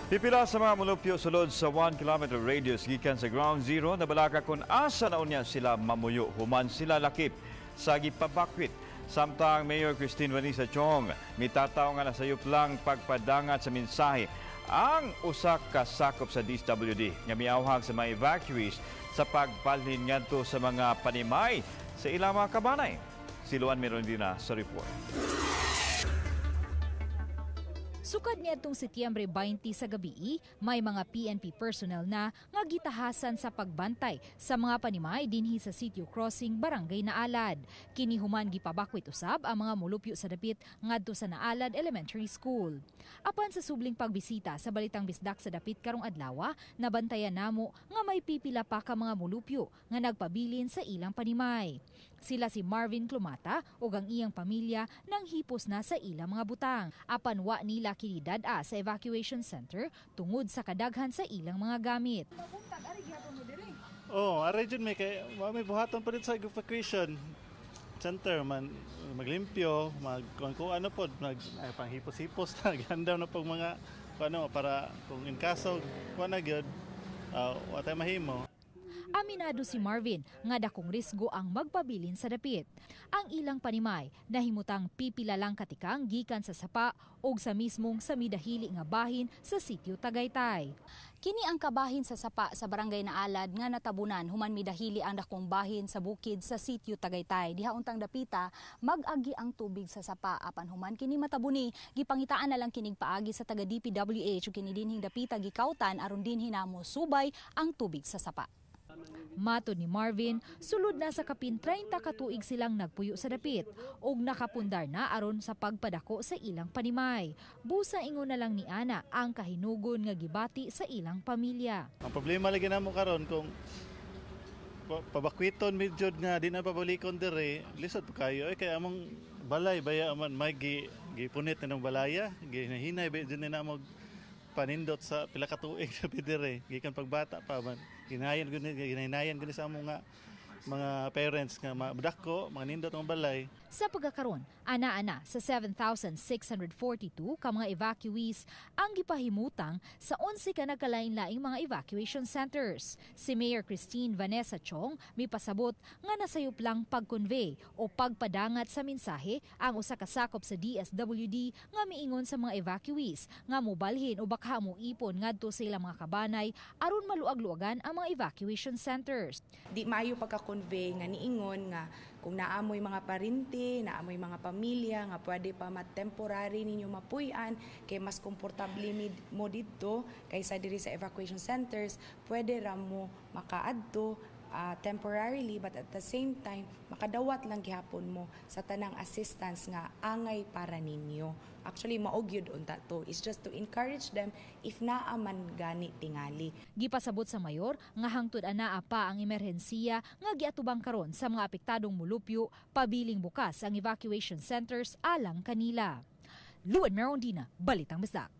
Pipila sa mga mulupyo sulod sa 1 kilometer radius gikan sa Ground Zero nabalaka kung asa na unya sila mamuyo human sila lakip sa gipabakwit. Samtang Mayor Christine Vanessa Chong mitataw nga nasayop lang pagpadangat sa mensahe ang usa ka sakop sa DSWD nga miawhag sa mga evacuees sa pagbalhin ngadto sa mga panimay sa ilang mga kabanay. Si Luan Merondina sa report. Sukad niadtong Setyembre 20 sa gabi, may mga PNP personnel na nga gitahasan sa pagbantay sa mga panimay dinhi sa Sitio Crossing, Barangay Naalad. Kini human gipabakwit usab ang mga mulupyo sa dapit ngadto sa Naalad Elementary School. Apan sa subling pagbisita sa Balitang Bisdak sa dapit karong adlaw, nabantayan namo nga may pipila pa ka mga mulupyo nga nagpabilin sa ilang panimay. Sila si Marvin Clumata ug ang iyang pamilya nang hipos na sa ilang mga butang. Apan wa nila kini dad-a sa evacuation center tungod sa kadaghan sa ilang mga gamit. Oh, aray jud may kay may buhaton pa dito sa evacuation center man, maglimpyo, mag kung ano pod, mag ay, panghipos-hipos na ganda na pag mga kung ano para kung in kaso kuan na gyud, wa tay mahimo. Aminado si Marvin nga dakong risgo ang magpabilin sa dapit. Ang ilang panimay nahimutang pipila lang katikang gikan sa sapa og sa mismong sa midahili nga bahin sa sitio Tagaytay. Kini ang kabahin sa sapa sa Barangay Naalad nga natabunan human midahili ang dakong bahin sa bukid sa sitio Tagaytay. Diha untang dapita mag-agi ang tubig sa sapa, apan human kini matabuni, gipangitaan na lang kinig paagi sa taga DPWH ug kini dinhing dapita gikautan aron dinhi namo subay ang tubig sa sapa. Matod ni Marvin, sulod na sa kapin 30 ka tuig silang nagpuyo sa dapit ug nakapundar na aron sa pagpadako sa ilang panimay. Busa ingon na lang ni ana ang kahinugon nga gibati sa ilang pamilya. Ang problema lagi namo karon, kung pabakwiton medyo nga di na pabalikon dire, lisod pa kayo ay kay among balay baya man may gipunit na ng balaya, ginahinay ba jud ni namo panindot sa pila ka tuig sa dire gikan pagbata pa man, ginayan gud ginahinayan gud sa among nga mga parents nga madako mga nindot ang balay. Sa pagkakaron, ana-ana sa 7,642 ka mga evacuees ang gipahimutang sa 11 ka nagkalain-laing mga evacuation centers. Si Mayor Christine Vanessa Chong mipasabot nga nasayop lang pag-convey o pagpadangat sa mensahe ang usa ka sakop sa DSWD nga miingon sa mga evacuees nga mobalhin o baka moipon ngadto sa ilang mga kabanay aron maluag-luagan ang mga evacuation centers. Di maayo pagka-convey nga niingon nga kung naamoy mga parinti, naamoy mga pamilya nga pwede pa ma-temporary ninyo mapuy-an kay mas komportable mo didto kaysa diri sa evacuation centers, pwede ra mo makaadto temporarily, but at the same time makadawat lang gihapon mo sa tanang assistance nga angay para ninyo. Actually, mao gyud unta to. It's just to encourage them if naa man gani tingali. Gipasabot sa mayor nga hangtod anaa pa ang emerhensiya nga giatubang karon sa mga apektadong mulupyo, pabiling bukas ang evacuation centers alang kanila. Luan Merondina, Balitang Bisdak.